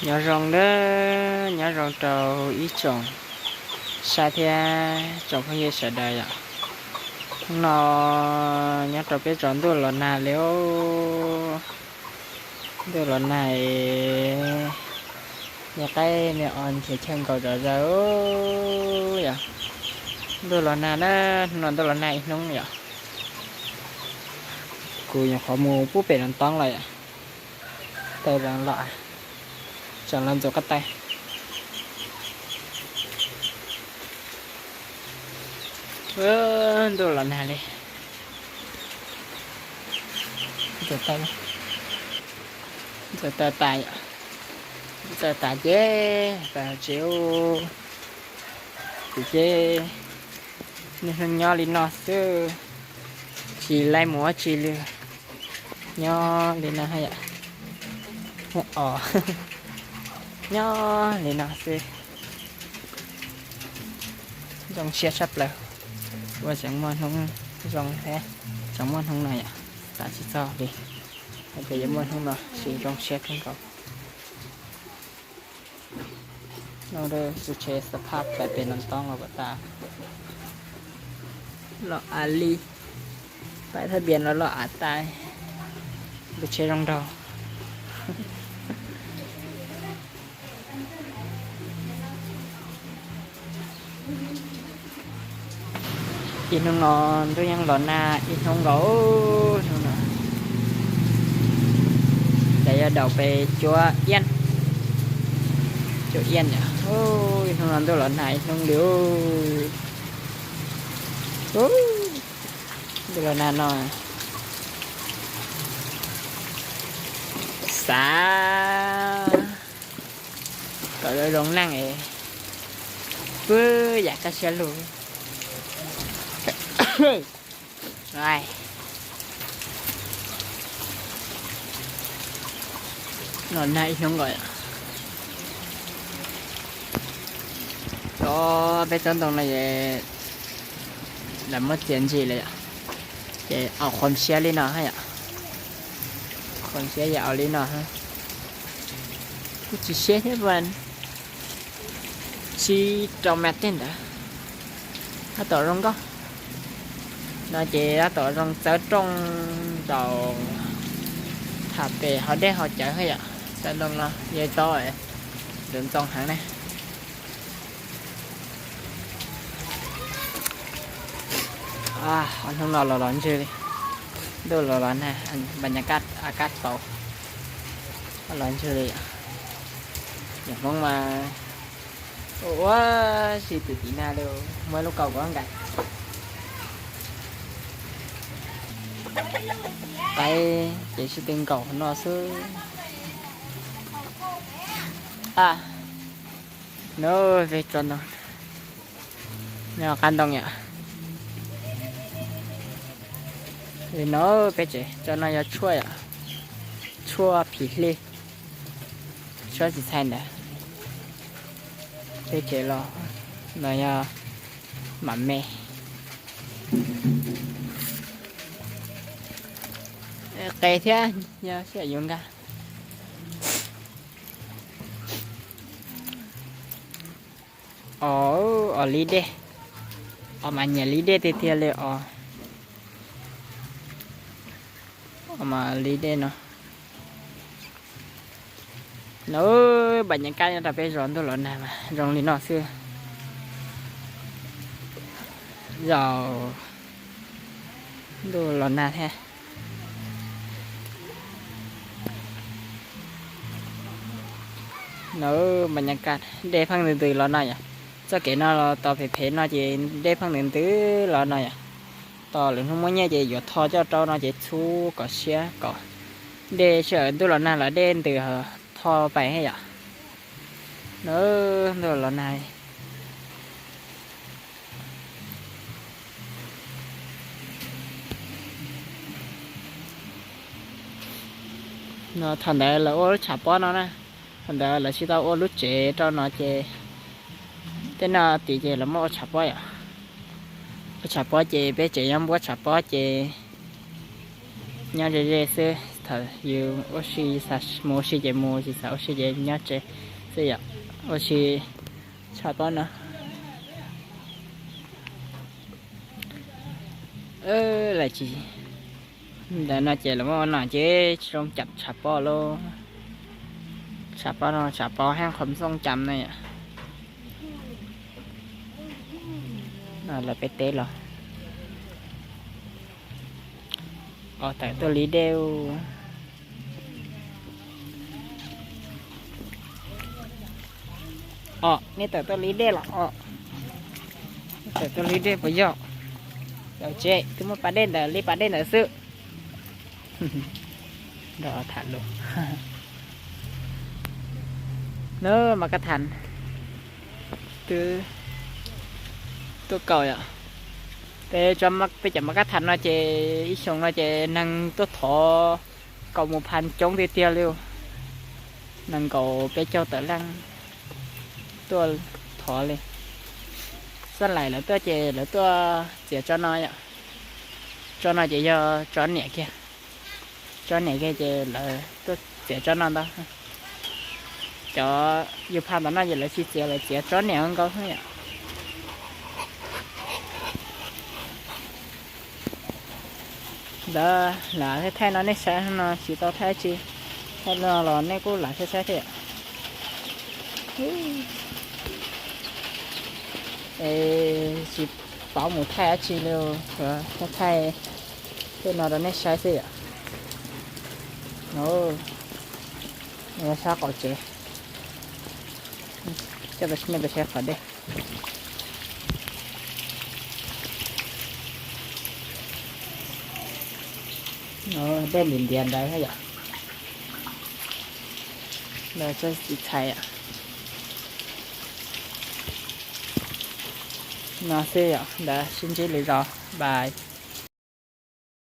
Nyob zoo nawb, nyob zoo rau ib tsoom saib thiab tsoom phooj ywg sawv daws yom. Hnub no nyob rau peb tsob ntuj los nag li, ntuj los nag, me qaib me os nrhiav chaw nkaum zom zaws yom. Ntuj los nag na, hnub no ntuj los nag ib hnub yom. Kuv nyuam qhuav mus pub pem no toob los yom. Taw zoo los, tseem los ntxuav ko taw. Ntuj los nag li, ntxuav taw, ntxuav taw tas, ntxuav taw tas ces tas tsev, ces niaj hnub nyob li no xwb, tsis laib mus ua tsi li. Nyob li no, os, nyob li no xwb. Zoo siab tshaj plaws, ua tseem muaj hnub zoo thiab, tseem muaj hnub no yom, xav tsis txog li hais tias yuav muaj hnub no, tsis zoo siab kawg nkaus. No tus tsheb xab phaj pais pem no toob los kom tas, los av li, pais thaj npias los los av tas, tus tsheb zoo nraug. Ib hnub no ntuj yeej los nag ib hnub nkaus hnub no. Ces yog daus pes cuab iab, cuab iab yom. Ib hnub no ntuj los nag ib hnub li. Ntuj los nag no, xav kom zoo zoo neej es, pw yam kaj siab lug. Los nag ib hnub nkaus. Tsob, peb tsob ntoo no es lawv muab txiav ntsim lawm yom, ces au qhuav siab li no yom, qhuav siab ces au li no. Kuj tsis siab thiab, tsib rau mev tej ntawd, tab tom zoo nkauj no ces tab tom zoo txawv rooj zaum tham pem hauv dej hauv cawv yom. Tsob ntoo no yog tsob ntxoov ntxoo heev na. Hnub no los los ntswg li, ntuj los los nag, npa nyas kaj av kaj tau, los ntswg li. Yog Hmoob mas ua si twm tim nag li, muaj lub kaus kuv nkaim. Qaib ces sib tw nkaum no xwb. A, no peb tsob ntoo, no qab ntoo yom. Li no peb tsev tsob no yog tshuaj yom, tshuaj phim hlij, tshuab txiv txhais ntawd. Peb tsev los no yog mam me, qe thiab, yog sij hawm yuav nkag. Os, os li dej, os mas nyiam li dej tiag tiag li os. Os mas li dej no. No, npa nyas kaj nyob rau peb zos ntuj los nag mas zoo li no xwb. Zaum ntuj los nag thiab. No, npa nyas kaj dej pheej ntws ntws los no yom. Txoj kev no los tau phem phem no ces dej pheej ntws ntws los no yom. Tos lwm hnub muaj nyiaj ces yuav tho coj rau no ces txhub kom siab kom dej sij hawm ntuj los nag los dej ntws tho pais thiab yom. No, ntuj los nag. No thaum ntawd lawv ua lub tshav pob no na, thaum ntawd lawv tsis tau ua lub tsev rau no ces tej no tid ces lawv muab ua tshav pob yom. Ua tshav pob ces peb tsev nyob npuab tshav pob ces nyob ze ze xwb. Thaum yus ua si, xav mus ua si ces mus, tsis xav ua si ces nyob tsev xwb yom. Ua si tshaj pob no. Lawm tsis, ntawm no ces lawv muab ua no ces tsis zoo cam tshav pob lauj. Tshav pob no tshav pob heev, qhov xooj cam na yom. No lawv peb teb los. Os, tawm tuaj li dej. Os, nej tawm tuaj li dej los os. Tawm tuaj li dej puas yog? Yog tsev, twb muaj pas dej ntawm li pas dej ntawd xwb. Nrog tham lus. Nab mas kab thas twb tuaj kaum yom. Peb, peb cov mas kab thas no ces ib xyoos no ces neeg tuaj thov kaum mus phav coob tiag tiag li. Nees nkaum peb caug tawm leej tuaj thov li. Xab Laim lawv tuaj ces lawv tuaj txiav tsob no yom. Tsob no ces yog tsob niam kiag. Tsob niam kiag ces lawv tuaj txiav tsob no ntau. Cov yus phav tom no ces lawv tsis txiav, lawv txiav tsob niam nkaus xwb yom. Ntawd lam thaij no nej saib no, tsis tau thaij dab tsi. Thaij no los nej kuj lam saib saib thiab. Es tsis paub mus thaij dab tsi li, thaij tej no rau nej saib xwb yom. Sab qaum tsev, coj nej pais saib qhov dej. Dej ntiav ntiav ntawd yom. Ntawd tsob txiv txhais. No xwb yom, ntawd sib ntsib lwm zaus, bye.